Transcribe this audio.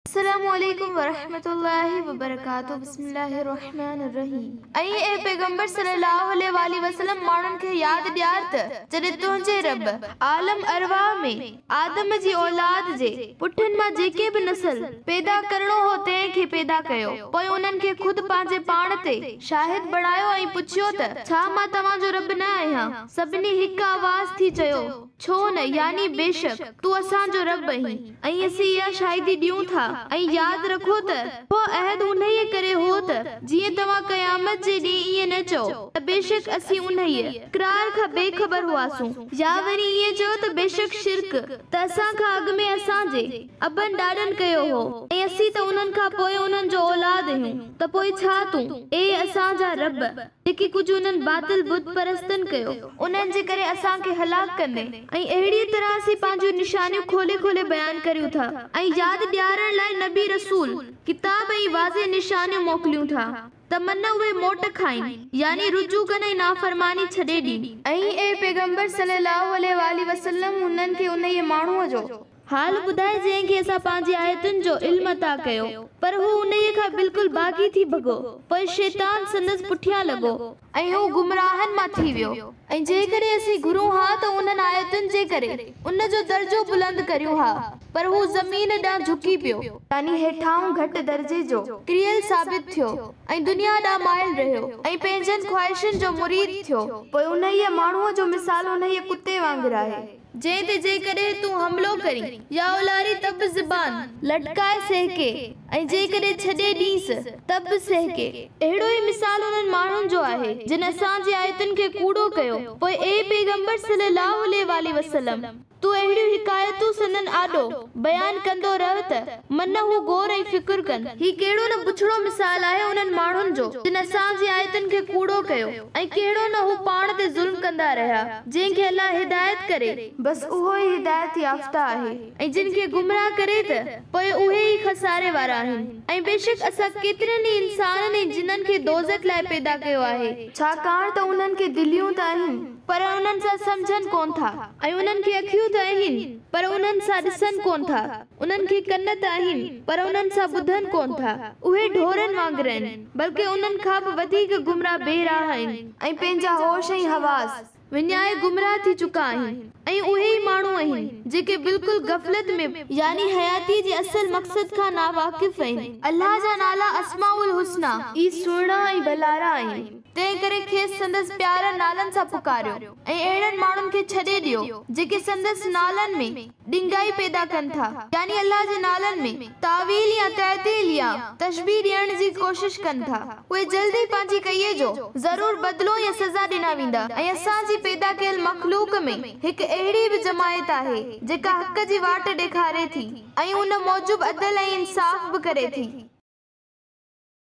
السلام عليڪم ورحمة الله وبرڪاته بسم الله الرحمن الرحيم ۽ اي پيغمبر صلي الله عليه واٰله وسلم ماڻهن کي ياد ڏيار ته جڏهن تنهنجي رب عالم ارواح ۾ آدم جي اولاد جي پٺن مان جيڪي به نسل پيدا ڪرڻو هو تنهن کي پيدا ڪيو پوء انهن کي خود پنهنجي پاڻ تي شاهد بڻايو ۽ پڇيو ته ڇا مان توهان جو رب نه آهيان سڀني هڪ آواز ٿي چيو ڇو نه، يعني بيشڪ، تون اسان جو رب آهين، ۽ اسين اها شاهدي ڏيون ٿا، ۽ ياد رکو ته، اهو عهد انهيء ڪري هو ته، جيئن توهان قيامت جي ڏينهن ائين نه چئو، ته بيشڪ اسين انهيء، اقرار، کان بي خبر هئاسون. يا وري ائين چئو ته بيشڪ شرڪ، ته اسان کان اڳ ۾ اسان جي، ابن ڏاڏن ڪيو هو، ۽ اسين ته انهن کان پوء انهن جو اولاد آهيون، ته پوء ڇا تون، اي اسان جا رب! جيڪي ڪجهه انهن باطل بت پرستن ڪيو، انهن جي ڪري اسان کي هلاڪ ڪندين. ۽ اهڙيء طرح اسين پنهنجون نشانيون کولي کولي بيان ڪريون ٿا ۽ ياد ڏيارڻ لاء نبي رسول، ڪتاب ۽ واضح نشانيون موڪليون ٿا، ته من اهي موٽ کائين، يعني رجوع ڪن ۽ نافرماني ڇڏي ڏين. ۽ اي پيغمبر صلّي اللّٰه عليه واٰله وسلّم هنن کي انهيء ماڻهوء جو. حال ٻڌاء جنهن کي اسان پنهنجي آيتن جو علم عطا ڪيو، پر هو انهيء کان بلڪل باغي ٿي ڀڳو، پوء شيطان سندس پٺيان لڳو. ۽ هو گمراهن مان ٿي ويو. ۽ جيڪڏهن اسين گهرون ها ته انهن آيتن جي ڪري ان جو درجو بلند ڪريون ها، پر هو زمين ڏانهن جهڪي پيو. يعني هيٺاهون گهٽ درجي جو ڪريل ثابت ٿيو ۽ دنيا ڏانهن مائل رهيو ۽ پنهنجن خواهشن جو مريد ٿيو. پوء انهيء ماڻهوء جو مثال انهيء ڪتي وانگر آهي. جنهن تي جيڪڏهن تون حملو ڪرين يا اولارين ته به زبان لٽڪائي سهڪي ۽ جيڪڏهن ڇڏي ڏينس ته به سهڪي. اهڙو ئي مثال انهن ماڻهن جو آهي جن اسان جي آيتن کي ڪوڙو ڪيو پوء اي پيغمبر صلي الله عليه واٰله وسلم! تون اهڙيون حڪايتون سندن آڏو بيان ڪندو رهه ته من هو غور ۽ فڪر ڪن. هي ڪهڙو نه بڇڙو مثال آهي انهن ماڻهن جو جن اسان جي آيتن کي ڪوڙو ڪيو ۽ ڪهڙو نه هو پاڻ تي ظلم ڪندا رهيا. جنهن کي الله هدايت ڪري. بس اهو ئي هدايت يافته آهي. ۽ جن کي گمراهه ڪري ته پوء اهي ئي خساري وارا آهن. ۽ بيشڪ اسان ڪيترن ئي انسانن ۽ جنن کي دوزخ لاء پيدا ڪيو آهي. ڇاڪاڻ ته انهن کي دليون ته آهن. پر انهن سان سمجهن ڪونه ٿا. ۽ انهن کي اکيون ته آهن. پر انهن سان ڏسن ڪونه ٿا. انهن کي ڪن ته آهن. پر انهن سان ٻڌن ڪونه ٿا. اهي ڍورن وانگر آهن. بلڪه انهن کان به وڌيڪ گمراهه بي راهه آهن. ۽ پنهنجا هوش ۽ حواس. وڃائي گمراهه ٿي چڪا آهن ۽ اهي ئي ماڻهو آهن جيڪي بلڪل غفلت ۾. يعني حياتيء جي اصل مقصد کان ناواقف آهن. الله جا نالا اسماء الحسنيٰ. ئي سهڻا ۽ ڀلارا آهن، تنهن ڪري کيس سندس پيارن نالن سان پڪاريو ۽ اهڙن ماڻهن کي ڇڏي ڏيو جيڪي سندس نالن ۾. ڏنگائي پيدا ڪن ٿا يعني الله جي نالن ۾ تاويل يا تعطيل يا تشبيهه ڏيڻ جي ڪوشش ڪن ٿا اهي جلد ئي پنهنجي ڪئي جو ضرور بدلو يا سزا ڏنا ويندا ۽ اسان جي پيدا ڪيل مخلوق ۾ هڪ اهڙي به جماعت آهي جيڪا حق جي واٽ ڏيکاري ٿي ۽ ان موجب عدل ۽ انصاف به ڪري ٿي.